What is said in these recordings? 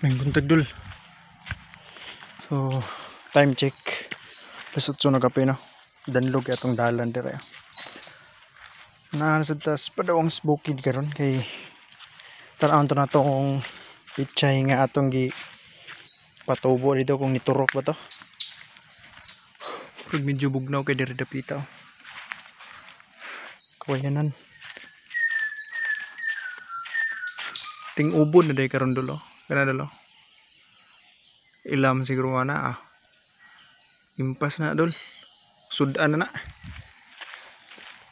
May buntag, dul. So, time check. Alas 8 na kape, no? Danlog atong dalan dire. Naa sa tas padawang sa bukid karon kay tan-awon to na tong pichay nga atong gi patubo dito kung niturok ba to. Pag medyo bugnaw kay diri dapita. Oh. Kawayanan. Ting ubod na day karon, dul, oh. Kana, dul, oh. Ilam siguro na ah. Impas na, dol. Sudan na na.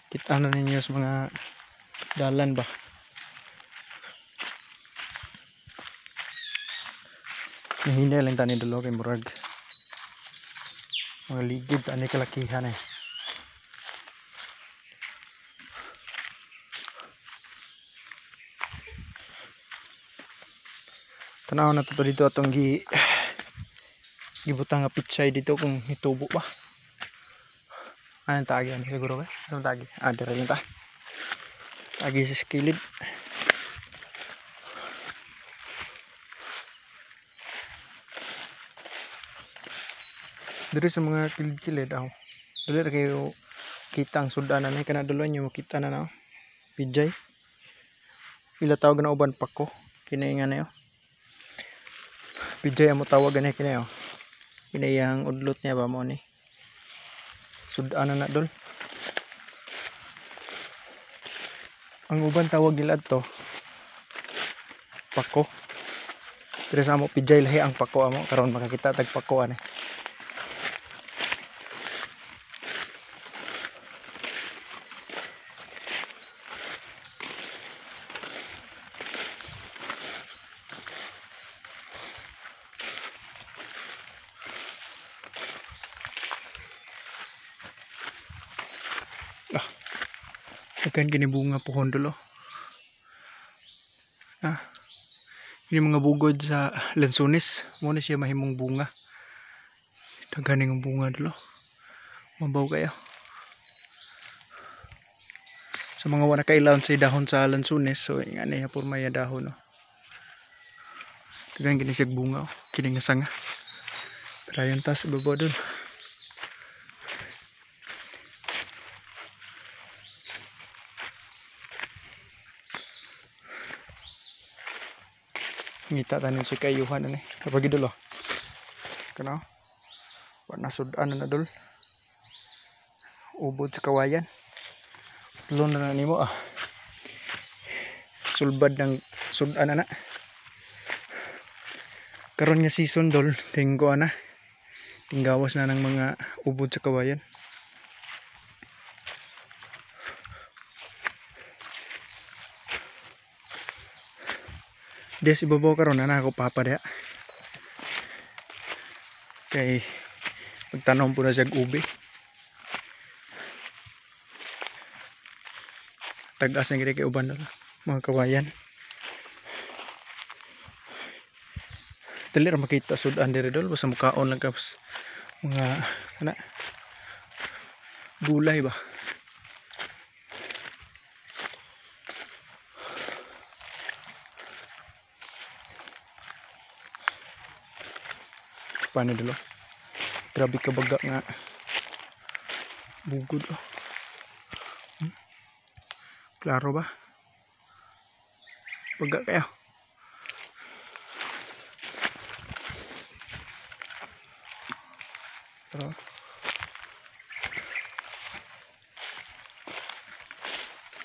Kita na ninyo sa mga dalan ba. Nahinay lang tani, dul, oh, kay murag mga ligid ani kalakihan eh. Tanaw na to dito atong gibutang nga pitsay dito kung nitubo ba. Anong tagi ani siguro ba? Anong tagi? Ah, dire lang ta. Tagi sa kilid. Diri sa mga kilid-kilid aw. Dili ra kayo kita ang sudanan ni kana, dul, nyo makita na na. Oh. Pijay. Ila tawag na uban pako. Kini nga na yo. Pijay amo tawag gani kini oh. Kini iyang udlot niya ba mo ni. Sudanan na, dol. Ang uban tawag nila adto pako. Pero sa amo pijay, lahi ang pako amo karon makakita tag pako ani. Ah. Daghan kini bunga pohon, dol, oh. Ah. Ini mga bugod sa lansones, mo na siya mahimong bunga. Daghan ning bunga, dol, oh. Mabaw kayo. Sa mga wala kailaon sa dahon sa lansones, so nga niya porma ya dahon, oh. Daghan kini siya bunga, oh. Kini nga sanga. Pero ayun tas ibabaw, dol. Ngita tanin si kayuhan ani. Kapag dol, oh. Kana. Wa na sudan na, dol. Ubod sa kawayan. Tulon na na nimo ah. Sulbad ng sudan na na. Karon nga season, dol, tingko ana. Tinggawas na ng mga ubod sa kawayan. Des ibabaw karon na ako papa diha. Kay pagtanom po na siya ube. Tag-as na gid kay uban, dol, mga kawayan. Dali ra makita sudan diri, dol, basta mukaon lang ka mga ana gulay ba. Paano, dol, oh? Grabe ka baga nga bugod oh. Klaro ba? Baga kayo. Pero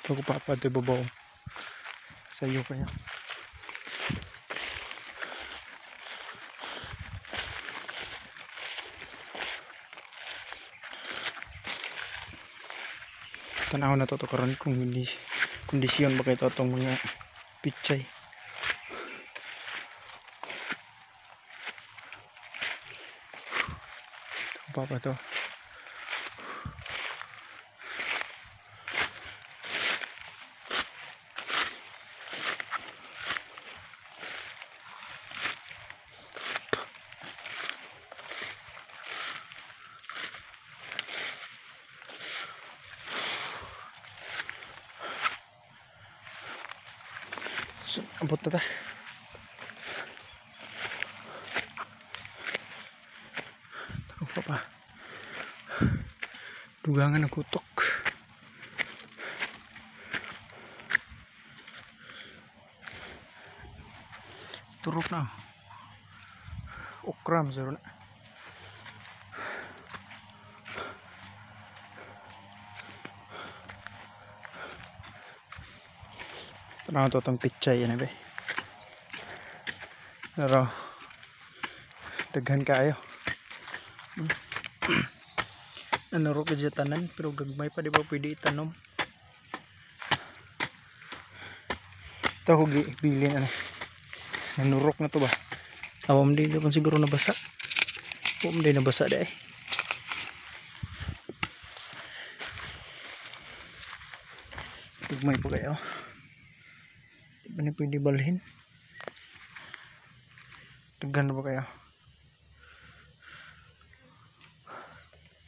ito ko pa ito babaw. Sa iyo kaya. Tanaw na to karon kung hindi kondisyon ba kayo itong mga pichay. Pa pa to. So, abot na ta. Pa. Dugangan ang kutok. Turok na. Okra masuro na. Tanaw to itong pichay yan eh. Pero daghan kaayo. Ano ro ka tanan pero gagmay pa di ba pwede itanom. Ito ako gibilin ano. Nanurok na to ba? Awam di pa siguro nabasa. Awam di nabasa di eh. Gagmay pa kayo. Di ba ni pwede balhin? Daghan na ba kayo?